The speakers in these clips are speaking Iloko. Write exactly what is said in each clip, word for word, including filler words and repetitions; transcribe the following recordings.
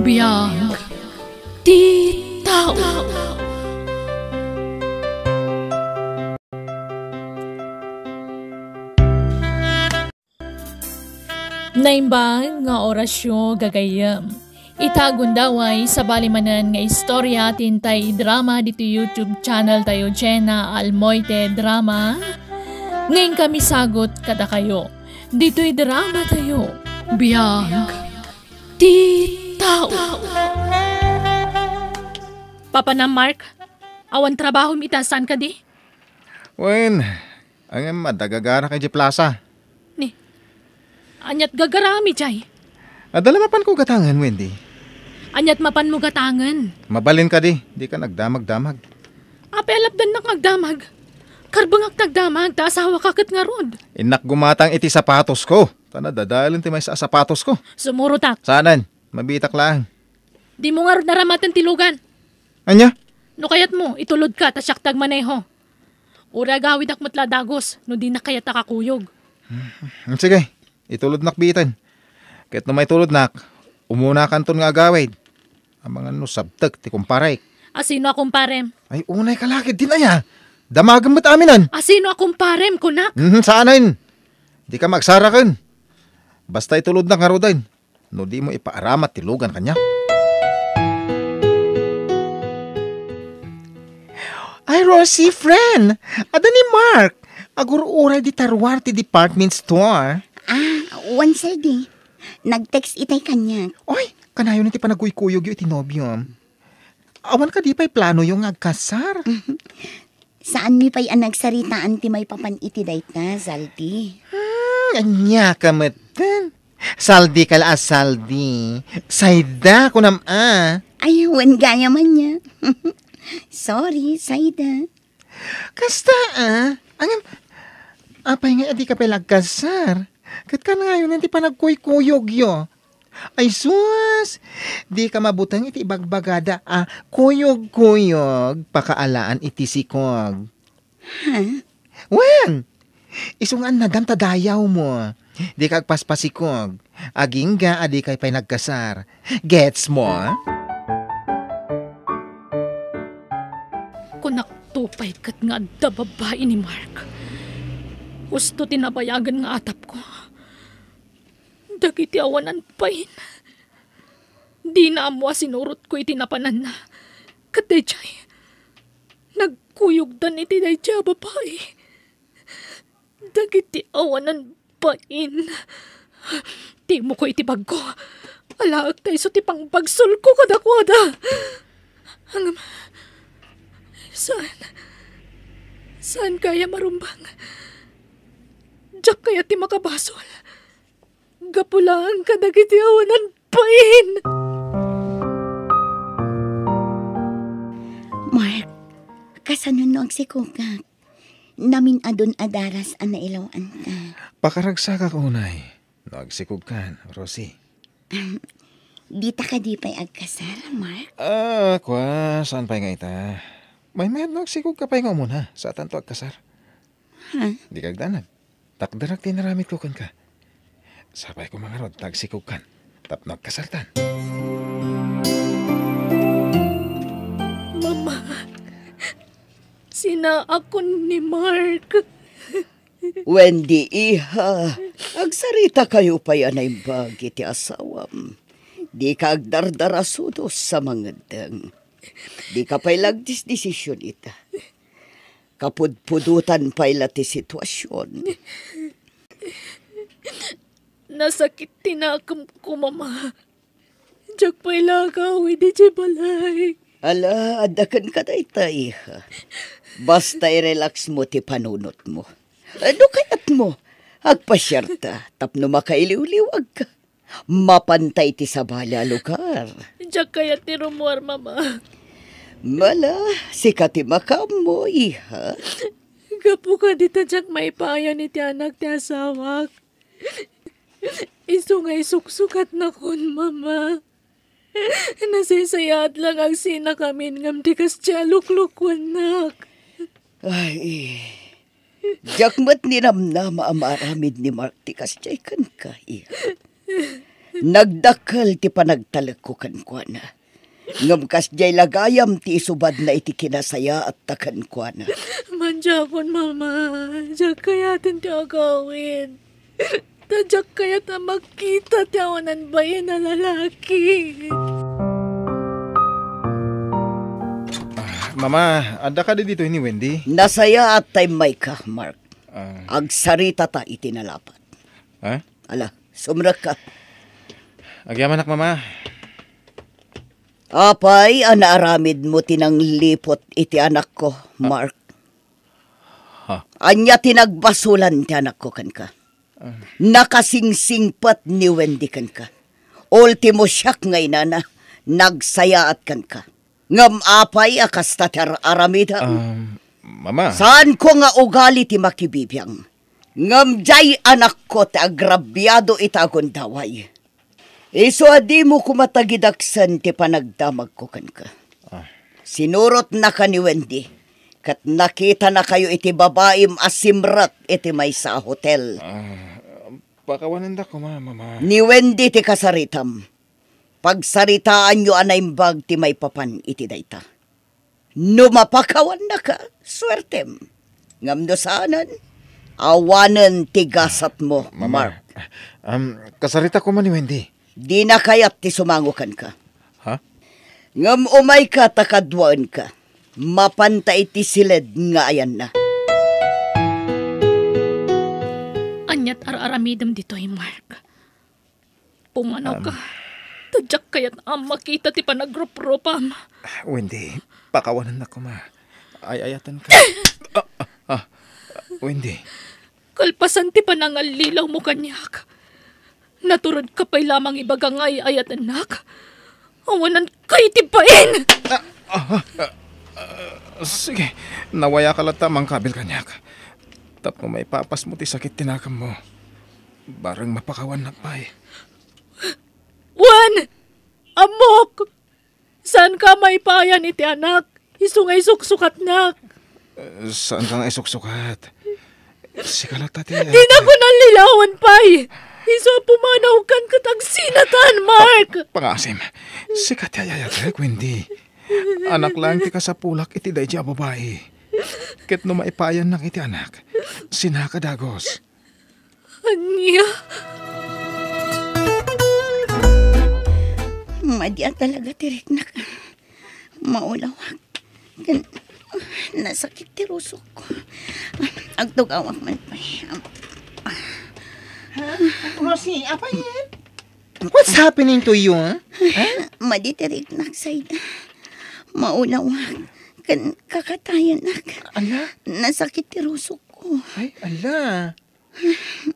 Biag ti tao. Naimbag nga orasyo, gagayyem. Ita gundaway, sabali manen nga istorya ti intay idrama ditoy YouTube channel tayo, Jenna Almoite Drama. Ngayon kami sagot kadakayo. Ditoy drama tayo. Biag ti tao. Papa na, Mark, awan trabahom ita, saan kadi? Wen, ngem adda gagarak idiay plasa. Ni, aniat gagaraam idiay? Adda la mapanko gatangen, Wendy. Aniat mapanmo gatangen? Mabalin kadi, dika nagdamagdamag. Apay a lapdannak nga agdamag? Karbengak ti agdamag, ta asawaka ket ngarud. Innak gumatang iti sapatosko. Ta nadadaelen ti maysa a sapatosko. Sumurotak. Saanen, mabiitak laeng. Dimo ngarud naramaten ti lugan. Ania? No kayatmo, itulodka ta siak ti agmaneho. Uray agawidak met la a dagus no dinak kayat a kakuyog. Hmm, sige, itulodnak biiten. Ket no maitulodnak, umunakanton nga agawid. Amangan no sabtek ti kumparek. A sino a kumparem? Ay, unay ka la ketdin aya. Damagem met aminen. A sino a kumparem, kunak? Mhm, saanen. Dika maagsaraken. Basta itulodnak ngaruden. No dimo ipaaramat ti lugan kaniak. Ay, Rosie, friend! Adda ni Mark! Agur-uray dita ruar ti department store. Ah, wen, Saldi. Nag-text itay kaniak. Oy, kanayon ti panagkuykuyogyo iti nobiom. Awan kadi pay planoyo nga agkasar? Saanmi pay a nagsaritaan ti maipapan iti dayta, Saldi. Hmm, ania ka metten? Saldi ka la a Saldi. Sayda, kunam a. Ay, wen gayam ania. Sorry, Sayda. Kasta a. Ngem, apay nga a dika pay la agkasar? Ket kanayon ti panagkuykuyogyo. Ay sus! Dika mabuteng iti ibagbagada a kuyog-kuyog pakaalaan iti sikog. Ha? Wen! Isu nga annadam ta dayawmo. Dika agpaspasikog. Agingga a dikay pay nagkasar. Gets mo? Kunak to pay ket nga adda babai ni Mark. Husto ti nabayagen nga atapko. Dagiti awanan bain. Dina ammo a sinurotko iti napananna. Ket daydiay, nagkuyogdan iti daydiay a babai. Dagiti awanan bain. Timoko iti bagko. Alaek ta isu ti pangbagsolko kadakuada. Ngem, saan, saan kaya marumbang? Diak kayat ti makabasol. Gapu laeng kadagiti awanan bain. Mark, kasano no agsikogak? Namin-adun a daras a nailaw-anta. Pakaragsakak unay no agsikogkan, Rosie. Dita kadi pay agkasar, Mark? Ah, kua, saan pay nga ita? Maymayat no agsikogka pay nga umuna, saatanto agkasar. Ha? Dika agdanag. Takderak ti inaramidko kenka. Sapay koma ngarud ta agsikogkan tapno agkasartan. Mama, sinaakon ni Mark. Wendy, iha, agsaritakayo pay a naimbag iti asawam. Dika agdardarasudos a mangeddeng. Dika pay la agdisdesision ita. Kapudpudotan pay la ti situasion. Nasakit ti nakemko, Mama. Diak pay la agawid idiay balay. Ala, adda kenka dayta, iha. Basta i-relax mo ti panunotmo. No kayatmo, agpasiarta tapno makailiwliwagka. Mapanta iti sabali a lugar. Diak kayat ti rummuar, Mama. Mala, sika ti makaammo, iha. Gapu kadi ta diak maipayan iti anak ti asawak. Isu nga isuksukatnakon, Mama. Nasaysayaat lang agsinakamin ngem di kasdiay a luklukuennak. Ay, diak met ninamnama a maaramid ni Mark ti kasdiay kenka, iha. Nagdakkel ti panagtalekko kenkuana. Ngem kasdiay la gayam ti isubadna iti kinasayaatta kenkuana. Madiakon, Mama. Diak kayaten ti agawid. Ta diak kayat a makita ti awanan bain a lalaki. Ah, Mama, adda kadi ditoy ni Wendy? Nasayaat ta immayka, Mark. Ah. Agsaritata iti nalapat. Ha? Ala, sumrekka. Agyamanak, Mama. Apay a naaramidmo ti nangliput iti anakko, Mark? Ha? Ania ti nagbasolan ti anakko kenka? Ah. Nakasingsingpet ni Wendy kenka. Ultimo siak nga inana, nagsayaat kenka. Ngem apay a kasta ti ar-aramidem? Um, Mama. Saanko nga ugali ti makibibiang. Ngem diay anakko ti agrabiado ita a gundaway. Isu a dimo koma tagidaksen ti panagdamagko kenka. Ah. Sinurotnaka ni Wendy, ket nakitanakayo iti babaim a simrek iti maysa a hotel. Ah, pakawanendak koma, Mama. Ni Wendy ti kasaritam. Pagsaritaanyo a naimbag ti maipapan iti dayta. No mapakawannaka, suertem. Ngem no saanen, awanen ti gasatmo, Mama, Mark. Um, kasarita koma ni Wendy. Dina kayat ti sumango kenka. Ha? Ngem umayka ta kaduaenka. Mapanta iti siled nga ayanna. Aniat ar-aramidem ditoy, Mark? Pumanawka. Um, ta diak kayat a makita ti panagruprupam. Wendy, pakawanennak koma. Ay-ayatenka. Ah, ah, ah, Wendy. Kalpasan ti panangallilawmo kaniak, naturedka pay lamang ibaga nga ay-ayatennak. Awananka iti bain! Ah, ah, ah, ah, sige, nawayaka latta a mangkabil kaniak. Tapno maipapasmo ti sakit ti nakemmo. Bareng mapakawannak pay. Wen! Ammok! Saanka maipayan iti anak, isu nga isuksukatnak. Eh, saanka nga isuksukat? Sika latta ti... Dinak nallilawan pay! Isu a pumanawkan ket agsinatan, Mark! Pa-, pangaasim, sika ti ay-ayatek, Wendy. Anak laeng ti kasapulak iti daydi a babai. Ket no maipayannak iti anak, sinaka dagus. Ania? Madi a talaga ti riknak. Maulawak. Ken nasakit ti rusokko. Agtugawak man pay. Ha? Rosie, apay? What's happening to you, ha? Ha? Madi ti riknak, Sayda. Maulawak. Ken kakatayenak. Ala? Nasakit ti rusokko. Ay, ala.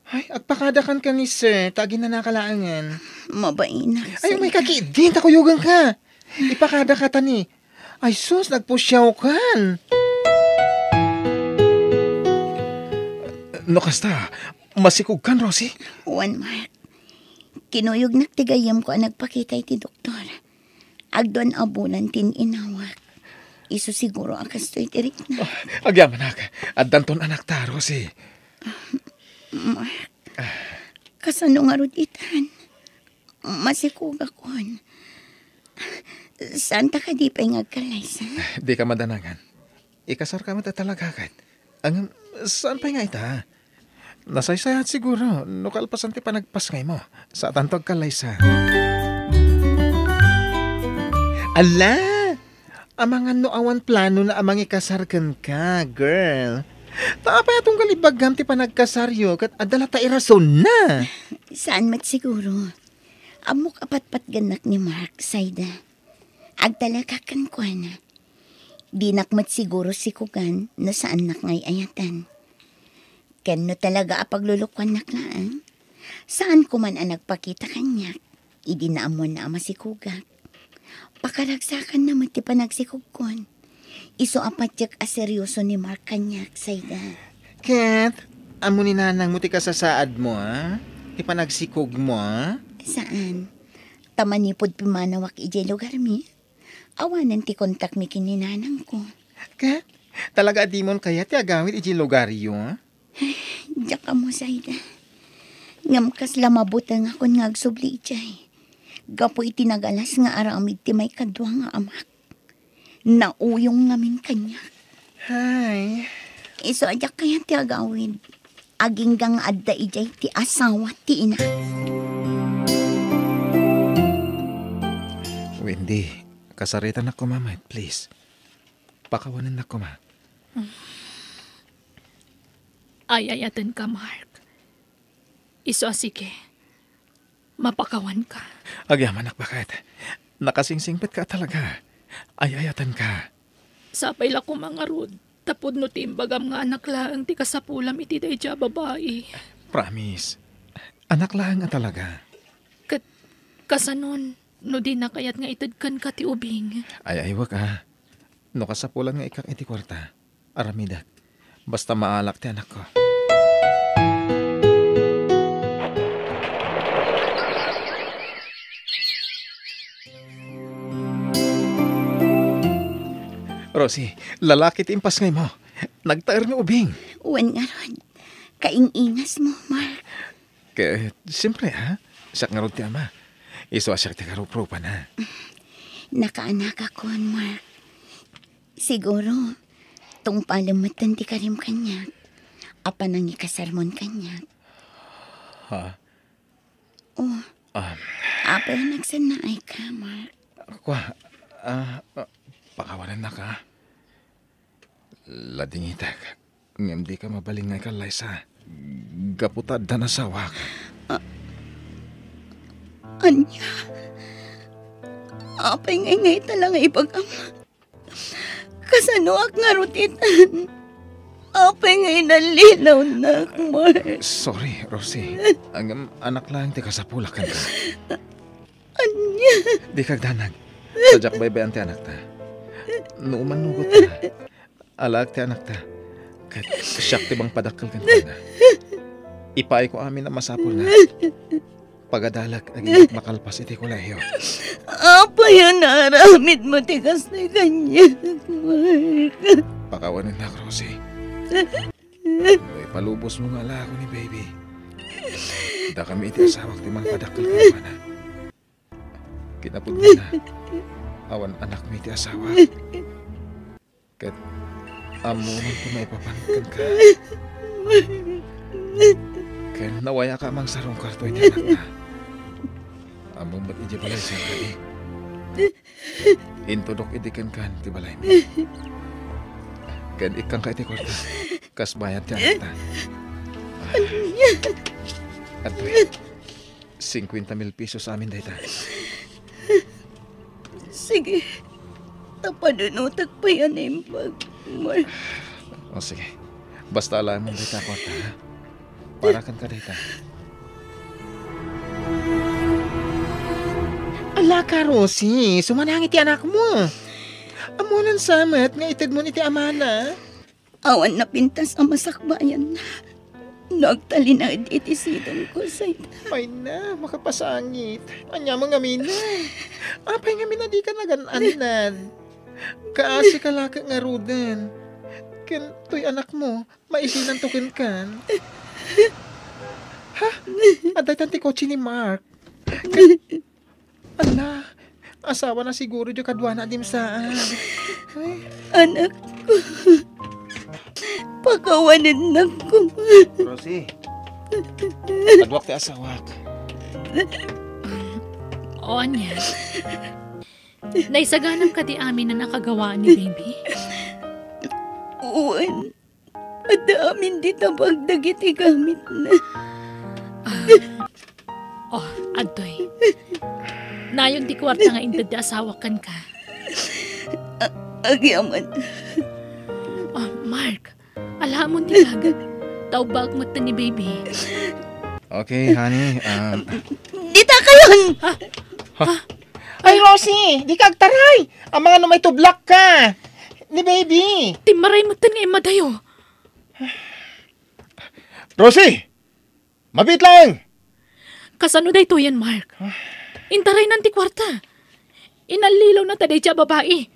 Ay, agpakadakan ka ni sir, ta aginanaka laengen. Mabainak, Ay, umay ka sir. Kidi, ta kuyogenka. Ipakadaka ta ni. Ay, sus, nagpusiawkan. No kasta, masikogkan, Rosie? Wen, Mark. Kinuyognak ti gayyemko a nagpakita iti doktor. Agduan a bulan ti in-inawak. Isu siguro a kastoy ti rikna. Ah, agyamanak. Addanton anakta, Rosie. Mark, kasano ngarud itan? Masikogakon. Saanta kadi pay nga agkallaysa? Dika madanangan. Ikasarka met a talagakat. Ngem, saan pay nga ita? Nasaysayaat siguro no kalpasan ti panagpasngaymo. Saanto agkallaysa. Ala! Amangan no awan planona a mangikasar kenka, girl. Ta apay a tunggal ibaggam ti panagkasaryo ket adda latta irasonna? Saan met siguro. Ammok a patpatgennak ni Mark, Sayda. Agtalekak kenkuana. Dinak met siguro sikogan no saannak nga ay-ayatan. Ken no talaga a paglulukuannak laeng, saanko man a nagpakita kaniak idi naammoanna a masikogak. Pakaragsakanna met ti panagsikogkon. Isu a patiek a serioso ni Mark kaniak, Sayda. Ket, ammo ni nanangmo ti kasasaadmo, a? Ti panagsikogmo, a? Saan? Ta manipud pimanawak idiay lugarmi, awanen ti kontakmi ken ni nanangko. Ket, talaga a dimon kayat ti agawid idiay lugaryo, a? Diak ammo, Sayda. Ngem kasla mabutengakon nga agsubli idiay. gapu iti nagalas nga aramid ti maikadua nga amak. Nauyong ngamin kaniak. Hay. Isu a diak kayat ti agawid. Agingga nga adda idiay ti asawa ti ina. Wendy, kasaritanak koma met, please. Pakawanennak koma. Ay-ayatenka, Mark. Isu a sige. Mapakawanka. Agyamanak, baket. Nakasingsingpetka talaga. Ay-ayatenka. Sapay la koma ngarud, tapud no ti imbagam nga anak laeng ti kasapulam iti daydi a babai. Promise. Anak laeng a talaga. Ket kasanon, no dina kayat nga ited kenka ti ubing? Ay-aywek a. No kasapulan nga ikkak iti kuarta, aramidek. Basta maalak ti anakko. Rosie, lalaki ti impasngaymo. Nagtaer nga ubing. Wen ngarud, kaing-ingasmo, Mark. Ket, siyempre, ha? Siak ngarud ti ama. Isu a siak ti karuprupana. Nakaanakakon, Mark. Siguro, tungpalem metten ti karim kaniak. A panangikasarmon kaniak. Ha? Oh, Um, apay a nagsannaayka, Mark? Kua, ah, ah, pakawanennak, ha? Ladingitek, ngem dika mabalin nga ikallaysa. Gapu ta addan asawak. A-, ania? Apay ngay nga ita la nga ibagam? Kasanoak ngarud itan? Apay nga inallilawnak, Mark? Sorry, Rosie. Ngem anak laeng ti kasapulak kenka. Ania? Dika agdanag. Sadiak baybay-an ti anakta. No umannugotta, alaek ti anakta. Ket siak ti mangpadakkel kenkuana. Ipaayko amin a masapulna. Pagadalek agingga makalpas iti kolehio. Apay a naaramidmo ti kastoy kaniak, Mark? Pakawanennak, Rosie. No ipalubosmo nga alaekon ni baby, dakami iti asawak ti mangpadakkel kenkuana. Kinapudnona, awan anakmi ti asawak. Ket ammoman ti maipapan kenka. Ken nawayaka a mangsarungkarto iti anakta. Ammom met idiay balay, sir, kadi? Intudok idi kenkan ti balaymi. Ken ikkanka iti kuarta, kas bayad ti anakta. Adtoy. Singkuenta mil pesos amin dayta. Sige. Ta panunotek pay a naimbag, Mark. O, sige. Basta alaem dayta a kuarta, ha? Para kenka dayta. Ala ka, Rosie. Sumanang iti anakmo. Ammonan sa met nga itedmon iti amana. Awan napintas a masakbayanna no agtalinaed iti sidongko, Zayda. Mayna, makapasangit. Aniam ngamin? Apay ngamin a dika nagan-annan? Kaasika la ket ngaruden. Ken toy anakmo, maisinanto kenkan. Ha? Adda itan ti kotse ni Mark. Ala, asawana siguro diay kaduana a dimsaan. Ay. Anakko. Pakawanennak koma. Rosie. Kaduak ti asawak. O, ania? Naisaganam kadi amin a nakagawaan ni baby? Wen. Adda amin dita bag dagiti gamitna. Ah. Oh, adtoy. Nayon ti kuarta nga inted ti asawak kenka. A-, agyaman. Oh, Mark, alaem ti bag. Ta ubbaek metten ni baby. Okay, honey, um, Dita kayon! Ha? Ha? Ay, Rosie, dika agtaray! Amangan no maitublak ka ni baby. Timmaray metten nga immadayo. Rosie! Mabiit laeng! Kasano daytoyen, Mark? Intaraynan ti kuarta. Inallilawna ta daydiay a babai.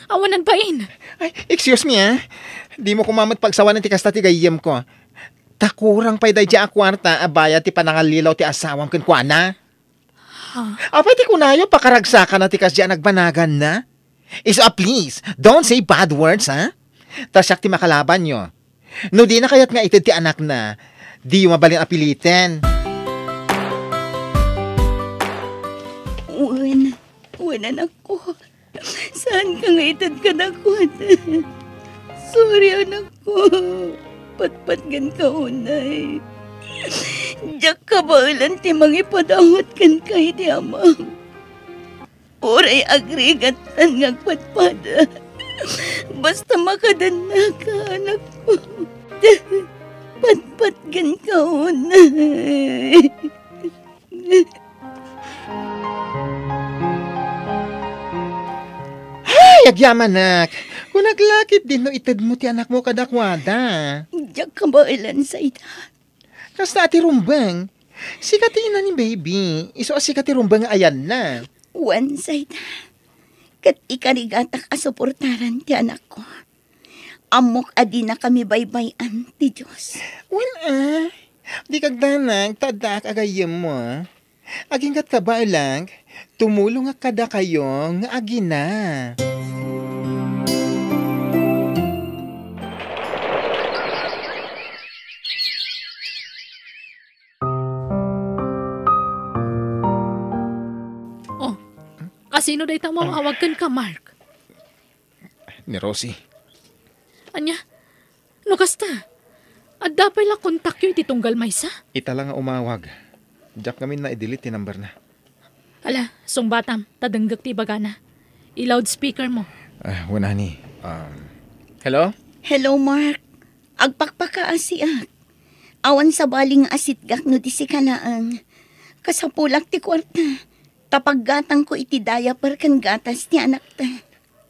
Awan nagbain. Ay, excuse me, ah. Dimo koma met pagsawanen ti kasta ti gayyemko. Ta kurang pay daydiay a kuarta a bayad ti panangallilaw ti asawam kenkuana. Ah. Apay ti kunayo, pakaragsakana ti kasdi a nagbanaganna? Isu a, please, don't say bad words, ha? Ta siak ti makalabanyo. No dina kayat nga ited ti anakna, diyo mabalin a piliten. Wen, wen, anakko. Saanka nga ited kadakuada. Sorry, anakko. Patpatgenka unay. Diak kabaelan ti mangipadawat kenka iti amam. Uray agrigat tan nga agpadpada. Basta makadannaka, anakko. Patpatgenka unay. Hay, agyamanak. Kunak la ketdin no itedmo ti anakmo kadakuada. Diak kabaelan, Zayda. Kasta a ti rumbeng. Sika ti ina ni baby. Isu a sika ti rumbeng nga ayanna. Wen, Zayda. Ket ikarigatak a suportaran ti anakko. Ammok a dinakami baybay-an ti Dios. Wen, a. Dika agdanag, ta addaak a gayyemmo, a. Aginggatka baelan, tumulongak kadakayo nga agina. Oh, kasino dayta umawawag kenka, Mark? Ni Rosie. Ania? No kasta, adda pay la kontakyo iti tunggal maysa? Ita la nga umawag. Diak ngamin na-delete ti numberna. Ala, sungbatam, ta denggek ti ibagana. I-loudspeaker mo. Ah, wen, honey. Um, hello? Hello, Mark. Agpakpakaasiak. Awan sabali nga asitgak no di sika laeng. Kasapulak ti kuarta. Ta paggatangko iti diaper ken gatas ti anakta.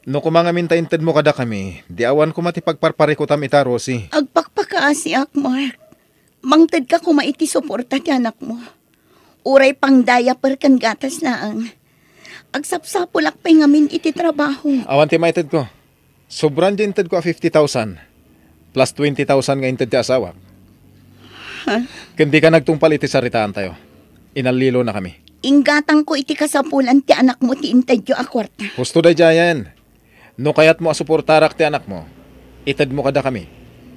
No koma ngamin ta intedmo kadakami, di awan koma ti pagparparikutam ita, Rosie. Agpakpakaasiak, Mark. Mangtedka koma iti suporta ti anakmo. Uray pang-diaper ken gatas laeng. Agsapsapulak pay ngamin iti trabaho. Awan ti maitedko. Sobran ti intedko a fifty thousand, plus twenty thousand nga inted ti asawak. Ha? Ken dika nagtungpal iti saritaantayo. Inallilonakami. Inggatangko iti kasapulan ti anakmo ti intedyo a kuarta. Husto daydiayen. No kayatmo a suportarak ti anakmo, itedmo kadakami.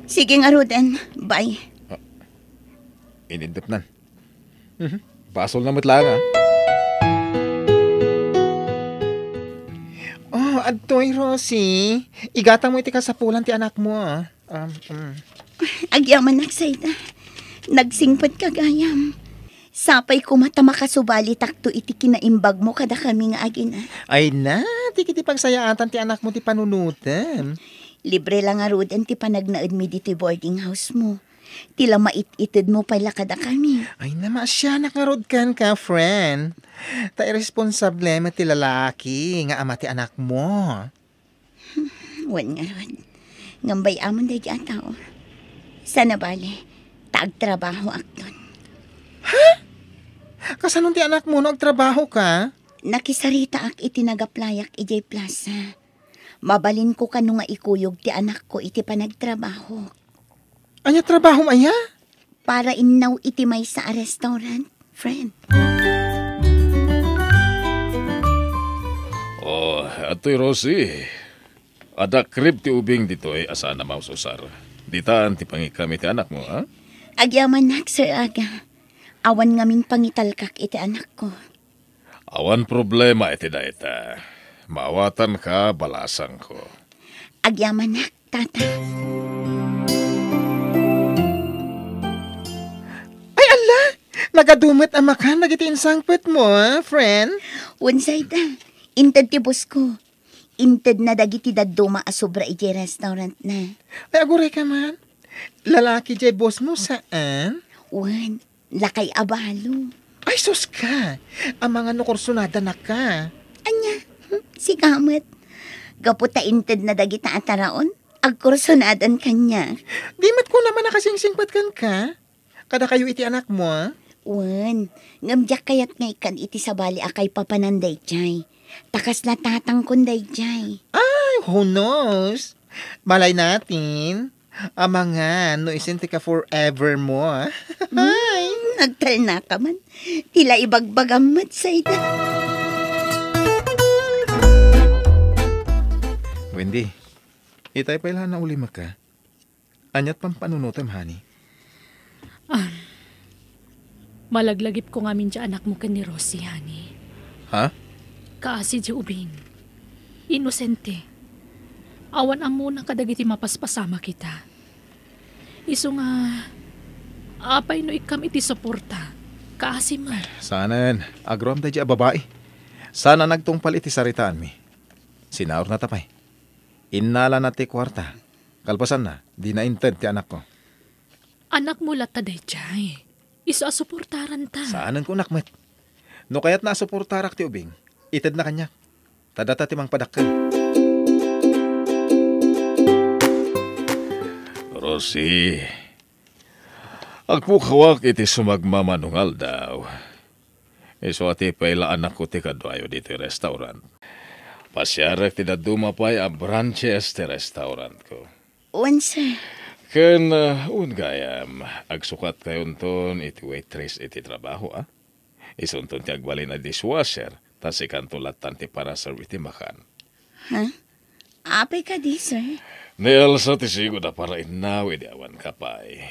Sige ngaruden. Bye. Ah, iniddepnan. Mhm. Basolna met laeng, a. Oh, adtoy, Rosie. Igatangmo iti kasapulan ti anakmo, a. Um, um. Agyamanak, Zayda. Nagsingpetka gayam. Sapay koma ta makasubalitakto iti kinaimbagmo kadakami nga agina. Ay na, ti ket ti pagsayaatan ti anakmo ti panunotem. Libre la ngaruden ti panagnaedmi ditoy boarding house mo. Ti la mait-itedmo pay la kadakami. Ay na, maasianak ngarud kenka, friend. Ta irresponsable met ti lalaki nga ama ti anakmo. Wen ngarud. Ngem bay-amon daydi a tao. Sana bale, ta agtrabahoakton. Ha? Kasano ti anakmo no agtrabahoka? Nakisaritaak iti nagaplayak idiay plaza. Mabalinko kano nga ikuyog ti anakko iti panagtrabahok. Ania trabahom aya? Para innaw iti maysa a restaurant, friend. Oh, adtoy Rosie. Adda krib ti ubing ditoy a saan a maususar. Ditan ti pangikkam iti anakmo, ha? Agyamanak, Sir Aga. Awan ngamin pangitalkak iti anakko. Awan problema iti dayta. Maawatanka, balasangko. Agyamanak, Tata. Ay, alla! Nagadumet a makan dagiti insangpetmo, a, friend? Unsay ta? Inted ti boss ko. Intedna dagiti dadduma a sobra idiay restaurantna. Ay, agurayka man. Lalaki diay boss mo, saan? Wen, lakay a balo. Ay, sus ka! Amangan no kursunada na ka. Ania? Hmm, sika met. Gapu ta intedna dagita a taraon, agkursunadan kaniak. Di met kuna man nakasingsingpet kenka? Kadakayo iti anakmo, a? Wen, ngem diak kayat nga ikkan iti sabali a kaipapanan daydiay. Ta kasla tatangkon daydiay. Ay, who knows? Malay natin. Amangan no isin ti ka-forever mo, a? Hmm, ay. Agtalnaka man. Ti la ibagbagam met, Zayda. Wendy, itay pay la naulimek ka. Aniat pampanunotem, honey? Ah, malaglagipko ngamin ti anakmo ken ni Rosie, honey. Ha? Kaasi ti ubing. Inosente. Awan ammona kadagiti mapaspasama kita. Isu nga, apay no ikkam iti suporta? Kaasi met. Saanen, agroam daydi a babai. Saan a nagtungpal iti saritaanmi. Sinaurna ta pay. Innalana ti kuarta. Kalpasanna, dina inted ti anakko. Anakmo latta daydiay. Isu a suportaranta. Saanen kunak met. No kayatna a suportarak ti ubing, itedna kaniak. Ta data ti mangpadakkel. Rosie, agpukawak iti sumagmamano nga aldaw. Isu a ti pay la anakko ti kaduayo ditoy restaurant. Pasiarek ti dadduma pay a branches ti restaurantko. Wen, sir. Ken, uh, un gayam, agsukatkayonton iti waitress iti trabaho, a? Isunton ti agbalin a dishwasher, ta sikanto lattan ti paraserve iti makan. Ha? Apay kadi, sir? Ni Elsa ti sigud a parainnaw idi awan ka pay.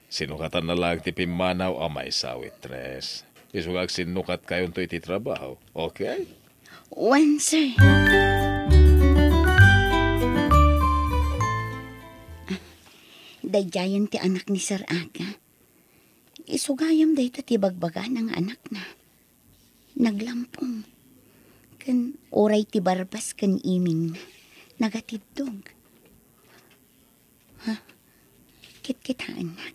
Sinukatanna laeng ti pimmanaw a maysa a waitress. Isu nga agsinnukatkayonto iti trabaho, okay? Wen, sir. Daydiayen ti anak ni Sir Aga. Isu gayam dayta ti bagbagana nga anakna. Naglampong. Ken uray ti barbas ken imingna, nagatiddog. Ha? Kitkitaennak.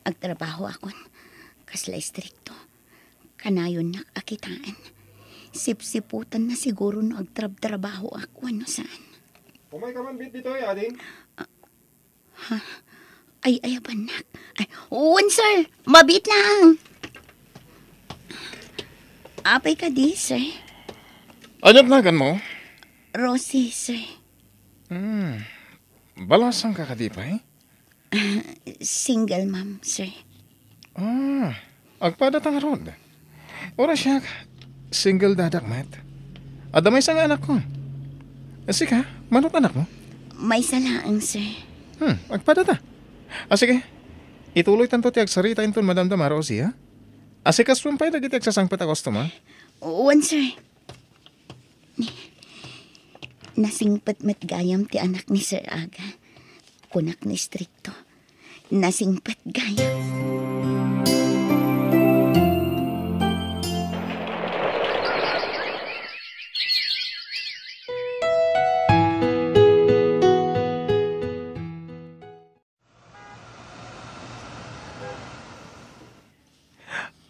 Agtrabahoakon. Kasla istrikto. Kanayonnak a kitaen. Sipsiputanna siguro no agtrabtrabahoak wenno saan. Umay ka man bit ditoy, ading? Ha? Ay, ay, abannak. Ay, wen, sir. Mabiit lang. Apay kadi, sir? Aniat naganmo? Rosie, sir. Hmm. Balasang ka kadi pay? Single mom, sir. Ah, agpada ta ngarud. Uray siak, single dadak met. Adda maysa nga anakko. Sika, manok anakmo? Maysa laeng, sir. Hmm, agpada ta. Ah, sige. Ituloytanto ti agsarita inton madamdama, Rosie, ha? Asikasoem pay dagiti agsasangpet a customer. Wen, sir. Nasingpet met gayam ti anak ni Sir Aga. Kunak ni istrikto. Nasingpet gayam.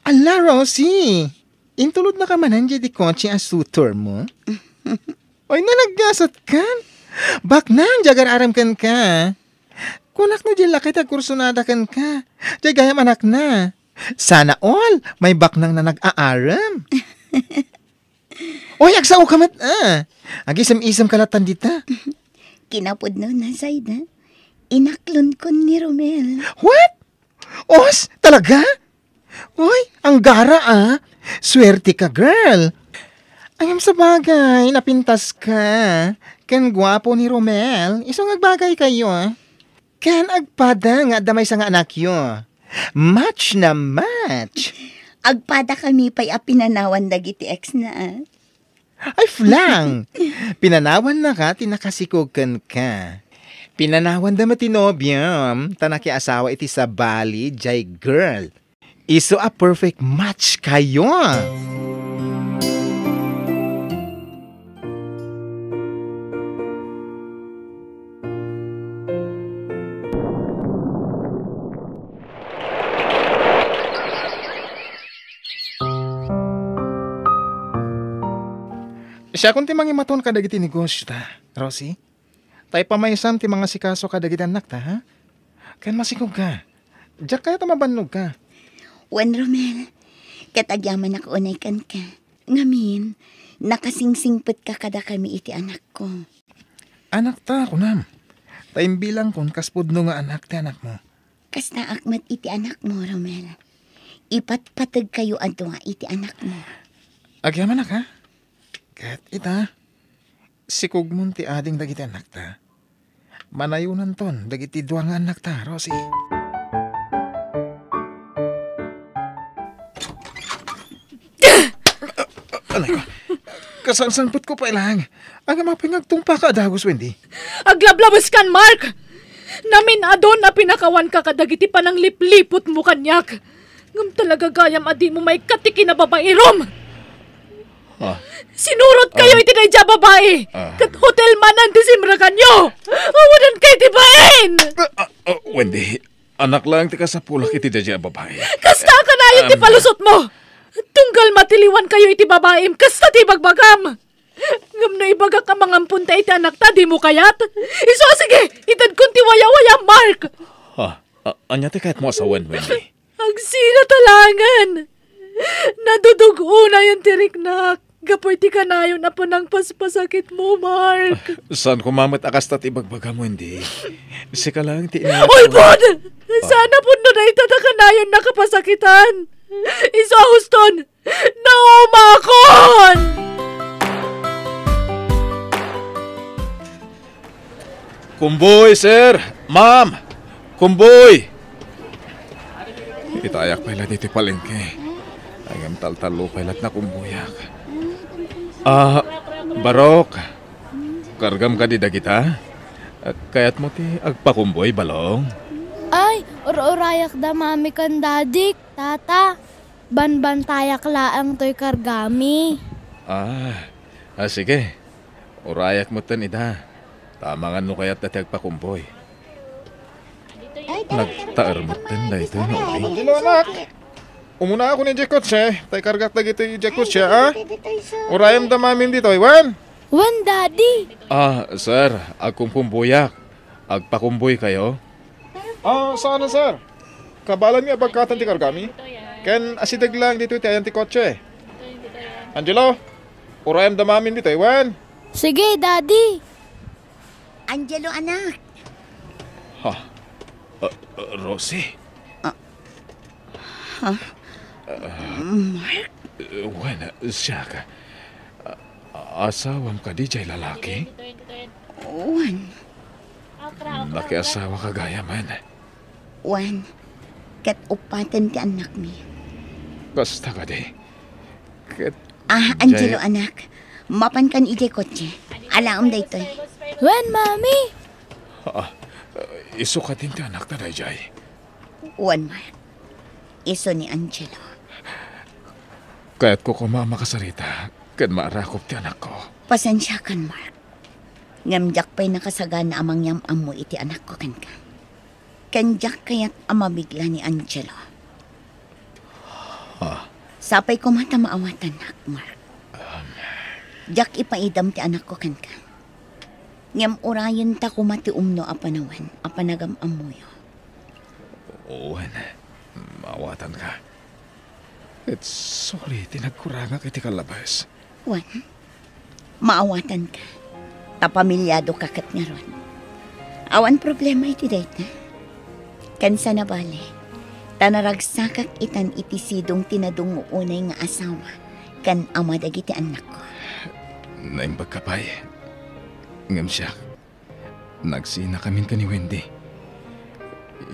Ala, Rosie! Intulodnaka manen diay kotse a suitor mo? Oy, nalaggasat kan? Baknang diay agar-arem kenka. Kunak no diay lakay ti agkursunada kenka. Diay gayam anakna. Sana all, may baknang na nag-aarem. Oy, agsao ka met, ah. Agisem-isem ka latan dita. Kinapudno na, Zayda. Inaklonkon ni Romel. What? Os, talaga? Oy, anggara, ah. Swerte ka, girl. Ngem sa bagay, napintas ka. Ken guapo ni Romel. Isu nga agbagay kayo, ah. Ken agpada nga adda maysa nga anakyo. Match na match. Agpada kami pay a pinanawan dagiti ex na, ah. Ay, flang! Pinanawannaka ti nakasikog kenka. Pinanawanda met ti nobiam, ta nakiasawa iti sabali, jay girl. Isu a perfect match kayo. Siakon ti mangimaton kadagiti negosio ta, Rosie. Ta ipamaysam ti mangasikaso kadagiti annakta, ha? Ken masikog ka. Diak kayat a mabannog ka. Wen, Romel, ket agyamanak unay kenka. Ngamin, nakasingsingpet ka kadakami iti anakko. Anakta, kunam. Ta imbilangkon kas pudno nga anak ti anakmo. Kastaak met iti anakmo, Romel. Ipatpategkayo a dua iti anakmo. Agyamanak, ha? Ket ita, sikugmon ti ading dagiti annakta. Manayonanton dagiti dua nga annakta, Rosie. Anay ko, kasansanpetko pay lang. Agam apay nga agtungpaka a dagus, Wendy? Aglablabeskan, Mark! Namin-adon a pinakawanka kadagiti pananglipliputmo kaniak. Ngem talaga gayam a dimo maikkat ti kinababairom. Ah. Sinurotkayo Ah. iti daydiay a babai. Ah. Ket hotel manen ti simrekanyo. Awanan kay ti bain! Ah, ah, ah, Wendy, anak lang ti kasapulak iti daydiay a babai. Kasta a kanayon ti Um, palusotmo. Tunggal matiliwankayo iti babaim, kasta ti ibagbagam. Ngem no ibagak a mangamponta iti anakta, dimo kayat? Isu a sige, itedkon ti wayawaya, Mark! Ah, ah, ania ti kayatmo a sawen, Wendy? Agsina ta laengen! Nadudug-onayen ti riknak gapu iti kanayon a panangpaspasakitmo, Mark. Saan koma met a kasta ti ibagbagam, Wendy? Sika laeng ti inayat ko. Ulbod! Saan a pudno dayta ta kanayon a kapasakitan. Isu a huston, naumakon! Kumboy, sir! Ma'am! Kumboy! Itayak pay la ditoy palengke. Ngem taltallo pay la't nakumboyak. Ah, Barok, kargam kadi dagita? Kayatmo ti agpakumboy, Balong? Ay, ur-urayak da Mami ken Daddy, Tata. Banbantayak laeng toy kargami. Ah, ah, sige. Urayak metten ida. Ta amangan no kayatda ti agpakumboy. Nagtaer metten daytoy nga uri. Angelo, anak! Umunaakon idiay kotse, ta ikargak dagitoy idiay kotse, a? Urayem da Mamim ditoy, wen? Wen, Daddy. Ah, sir, agkumkumboyak. Agpakumboykayo? Ah, saan, sir? Kabaelanmi a bagkatan ti kargami. Ken asideg laeng ditoy ti ayan ti kotse. Angelo, urayem da Mamim ditoy, wen? Sige, Daddy. Angelo, anak. Ha? Ah, ah, Rosie? Ah. Ha? Ah. Mark? Eh, wen, siak. Ah, asawam kadi jay lalaki? Wen. Nakiasawaka gayamen. Wen, ket uppaten ti annakmi. Kasta kadi? Ket Ah, Angelo, jay- anak. Mapankan idiay kotse. Alaem daytoy. Wen, Mami. Ah, isu kadin ti anakta dayjay? Wen, Mark. Isu ni Angelo. Kayatko koma a makasarita ken maarakop ti anakko. Pasensiakan, Mark. Ngem diak pay nakasagana a mangyam-ammo iti anakko kenka. Ken diak kayat a mabigla ni Angelo. Ah. Sapay koma ta maawatannak, Mark. Um. Diak ipaidam ti anakko kenka. Ngem urayenta koma ti umno a panawen a panagam-ammoyo. Wen, maawatanka. Ket sorry ti nagkurangak iti kallabes. Wen, maawatanka. Ta pamiliadoka ket ngarud. Awan problema iti dayta. Ken saan a bale, ta naragsakak itan iti sidong ti nadungngo unay nga asawa ken ama dagiti annakko. Naimbagka pay. Ngem siak, nagsinakamin ken ni Wendy.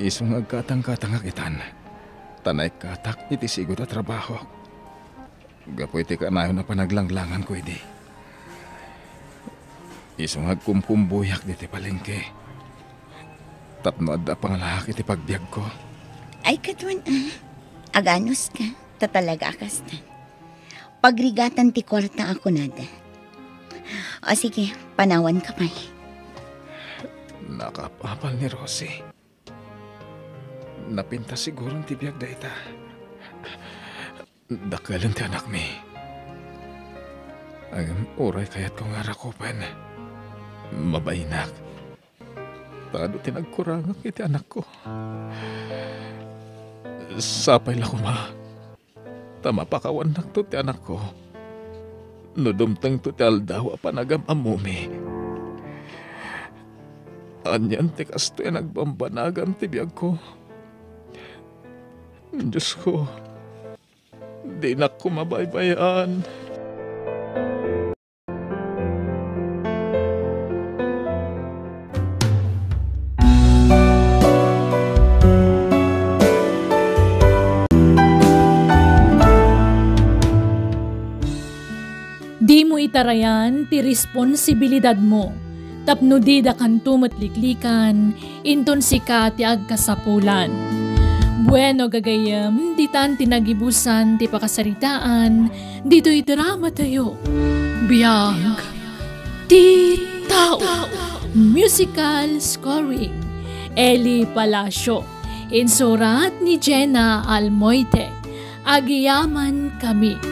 Isu nga agkatangkatangak itan, ta naikkatak iti sigud a trabahok. Gapu iti kanayon a panaglanglanganko idi. Isu nga agkumkumboyak ditoy palengke. Tapno adda a pangalaak iti pagbiagko. Ay, ket wen, a. Aganuska, ta talaga a kastan. Pagrigatan ti kuarta a kunada. O sige, panawanka pay. Nakaapapal ni Rosie. Napintas siguron ti biag dayta. Dakkelen ti anakmi. Ngem uray kayatko nga arakupen, mabainak. Ta adu ti nagkurangak iti anakko. Sapay la koma ta mapakawannakto ti anakko no dumtengto ti aldaw a panagam-ammomi. Anian ti kastoy a nagbambanagam ti biagko? Diosko, Dinak koma baybay-an. Dimo itarayan ti responsibilidadmo tapno didakanto met liklikan, inton sika ti agkasapulan. Bueno, gagayyem, ditan ti nagibusan ti pakasaritaan ditoy dramatayo. Biag ti tao. Musical scoring, Eli Palacio. Insurat ni Jenna Almoite. Agyamankami.